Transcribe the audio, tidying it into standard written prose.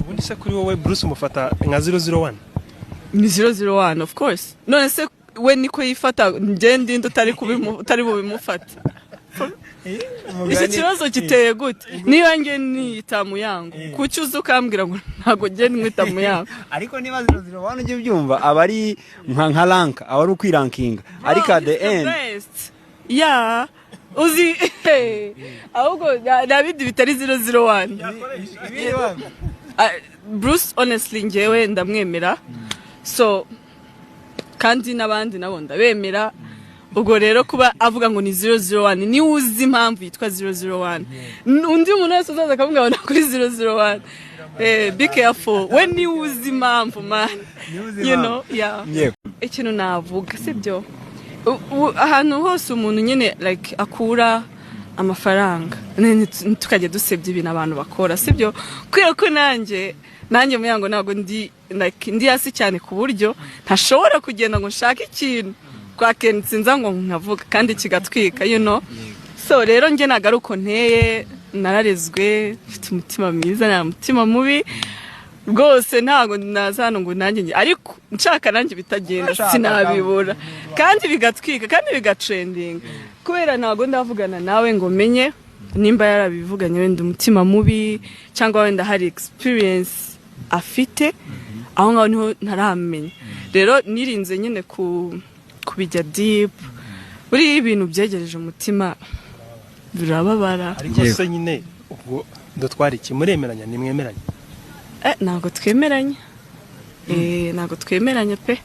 Ubundi se kuri wowe Bruce umufata nka 001? Ni 001, of course. None se we niko yifata, njye ndinde utari bubimufate? Iki kibazo giteye gute? Niba njye niyita Muyango, kuki uza ukambwira ngo ntabwo njye nwita Muyango? Ariko niba 001, ujye ubyumva, aba ari nka rank, aba ari ukwirankinga, ariko at the Bro, he's the end best. Yeah, uzi ahubwo nta bindi bitari 001. Ah, Bruce, honestly, njyewe ndamwemera, so kandi n'abandi nabo ndabemera. Ubwo rero kuba avuga ngo ni 001, niwe uzi impamvu yitwa 001. Undi muntu wese uzaza akavuga ngo kuri 001, be careful, we niwe uzi impamvu, man. Uzi You know, yeah. Ikintu navuga, sibyo, ahantu hose umuntu nyine like akura amafaranga, ntitukajya dusebya ibintu abantu bakora, sibyo? Kubera ko nanjye Muyango ntabwo ndi like ndi hasi cyane ku buryo ntashobora kugenda ngo nshake ikintu kwa Kenshi nza ngo nkavuga kandi kigatwika. So rero njye ntabwo ari uko nteye, nararezwe, mfite umutima mwiza, nta mutima mubi rwose. Ntabwo naza hano ngo nanjye ariko nshaka nanjye bitagenda, Urashaka sinabibura kandi bigatwika kandi bigatrendinga, kubera ntabwo ndavugana nawe ngo menye nimba yarabivuganye wenda umutima mubi cyangwa wenda hari experience afite aho ngaho, niho ntaramenya. Rero nirinze nyine ku kubijya deep. Buriya ibintu byegereje umutima birababara. Ariko Yego. se nyine ubwo dutwara iki? Muremeranya, nimwemeranya? Ntabwo twemeranya, ntabwo twemeranya pe.